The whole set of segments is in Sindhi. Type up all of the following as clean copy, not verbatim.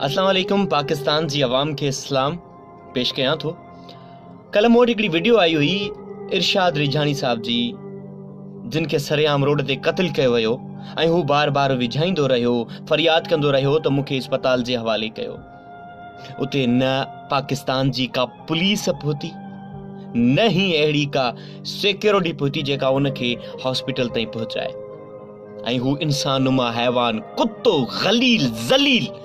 اسلام عليڪم پاڪستان جي عوام کي اسلام پيش ڪيان ٿو ڪلهه مون وٽ هڪڙي وڊيو آئي هئي ارشاد ريجهاڻي صاحب جي جن کي سرعام روڊ تي قتل ڪيو ويو ۽ هو بار بار وجهائيندو رهيو فرياد ڪندو رهيو ته مون کي اسپتال جي حوالي ڪيو اتي نه پاڪستان جي ڪا پوليس پهتي نه ئي اهڙي ڪا سيڪيورٽي پهتي جيڪا ان کي هاسپيٽل تائين پهچائي ۽ هو انسان نما حيوان ڪتو غليل ذليل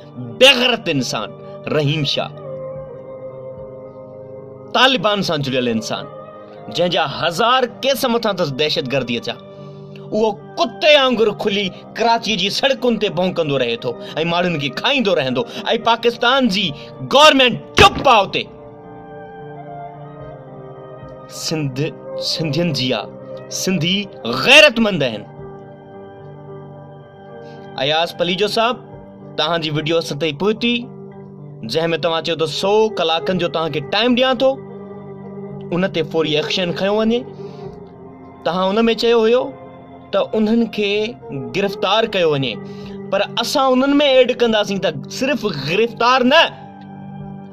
بيغرت انسان رحيم شاهه طالبان سان جڙيل انسان جنهن جا هزار ڪيس مٿان اٿس دهشتگرديء جا اهو ڪتي وانگر کلي ڪراچي جي سڙڪن تي ڀونڪندو رهي ٿو ۽ ماڻهن کي کائيندو رهندو ۽ پاڪستان جي گورنمينٽ چپ آ اتي سنڌ سنڌين جي آ سنڌي غيرتمند آهن اياز پليجو صاحب توهان جي وڊيو اسان تائين پهتي جنهن ۾ توهان چيو ته سو ڪلاڪن جو توهان کي ٽائيم ڏيان ٿو ان تي فوري ايڪشن کنيو وڃي توهان ان ۾ چيو هيو ته انهن کي گرفتار ڪيو وڃي پر اسان انهن ۾ ايڊ ڪنداسين ته صرف گرفتار نه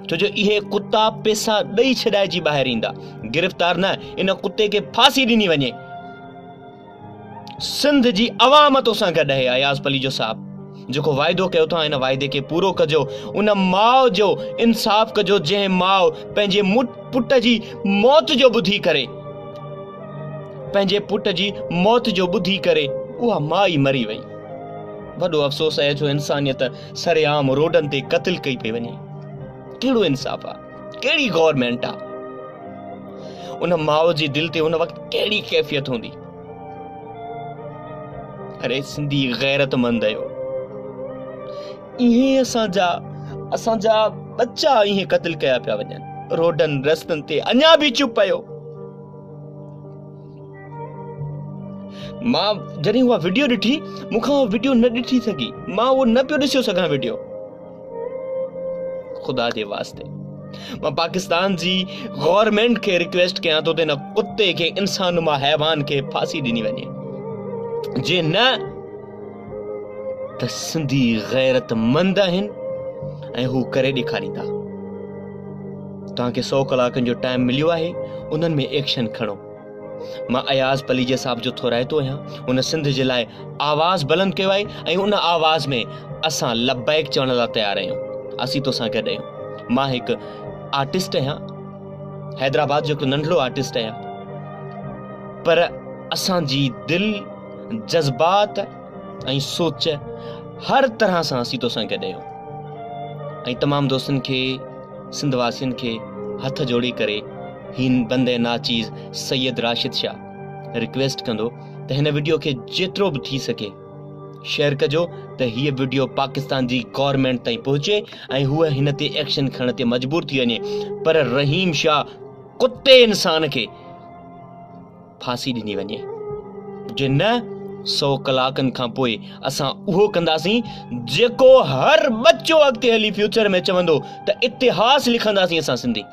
ڇو جو اهي ڪتا پيسا ڏئي ڇڏائجي ٻاهر ايندا گرفتار نه ان ڪتي کي ڦاسي ڏني وڃي سنڌ جي عوام توسان گڏ آهي اياز پليجو صاحب جيڪو واعدو ڪيو اٿو ان واعدي کي پورو ڪجو ان ماء جو انصاف ڪجو جنهن ماء پنهنجي پٽ جي موت جو ٻڌي ڪري پنهنجي پٽ جي موت جو ٻڌي ڪري اها ماء ئي مري وئي وڏو افسوس آهي جو انسانيت سرعام روڊن تي قتل ڪئي پئي وڃي ڪهڙو انصاف آ ڪهڙي گورنمينٽ آ ان ماء جي دل تي ان وقت ڪهڙي ڪيفيت هوندي اري سنڌي غيرت مند آهيو اهي اسان جا اسان جا ٻچا اهي قتل ڪيا پيا وڃن روڊن رستن تي اڃا به چپ آهيو مان جڏهن اها وڊيو ڏٺي مون کان اها وڊيو نه ڏٺي سگهي مان اهو نه پيو ڏسيو سگهان وڊيو خدا جي واسطي مان پاڪستان جي گورنمينٽ کي رڪويسٽ ڪيان ٿو ته ان ڪتي کي انسان نما حيوان کي ڦاسي ڏني وڃي جي نه ته سنڌي غيرت مند آهن ۽ هو ڪري ڏيکاريندا توهان کي سو ڪلاڪن جو ٽائيم مليو آهي انهن ۾ ايڪشن کڻو مان اياز پليجي صاحب جو ٿورائتو آهيان ان سنڌ جي لاء آواز بلند ڪيو آهي ۽ ان آواز ۾ اسان لبيڪ چوڻ لاء تيار آهيون اسين توسان گڏ آهيون مان هڪ آرٽسٽ آهيان حيدرآباد جو هڪ ننڍڙو آرٽسٽ آهيان پر اسان جي دل جذبات ۽ سوچ هر طرح سان اسين توسان گڏ آهيون ۽ تمام دوستن کي سنڌ واسين کي هٿ جوڙي ڪري هي بنده ناچيز سيد راشد شاهه رڪويسٽ ڪندو ته هن وڊيو کي جيترو به ٿي سگهي شيئر ڪجو ته هيء وڊيو پاڪستان جي گورنمينٽ تائين پهچي ۽ هوء هن تي ايڪشن کڻڻ تي مجبور ٿي وڃي پر رحيم شاهه ڪتي انسان کي ڦاسي ڏني وڃي جي نه سو ڪلاڪن کان پوء اسان اهو ڪنداسين جيڪو هر ٻچو اڳتي هلي فيوچر ۾ چوندو ته اتهاس لکنداسين اسان سنڌي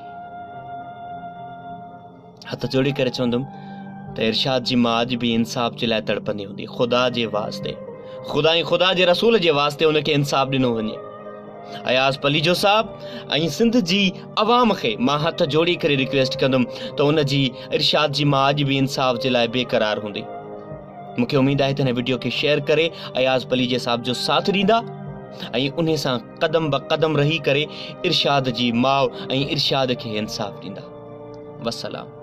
هٿ جوڙي ڪري چوندم ته ارشاد جي ماء اڄ به انصاف جي لاء تڙپندي هوندي خدا جي واسطي خدا ۽ خدا جي رسول جي واسطي ان کي انصاف ڏنو وڃي اياز پليجو صاحب ۽ سنڌ جي عوام کي مان هٿ جوڙي ڪري رڪويسٽ ڪندم ته ان جي ارشاد جي ماء اڄ به انصاف جي لاء بي قرار هوندي مون کي اميد آهي ته هن وڊيو کي شيئر ڪري اياز پليجي صاحب جو ساٿ ڏيندا ۽ انهي سان قدم به قدم رهي ڪري ارشاد جي ماء ۽ ارشاد کي انصاف ڏيندا وسلام.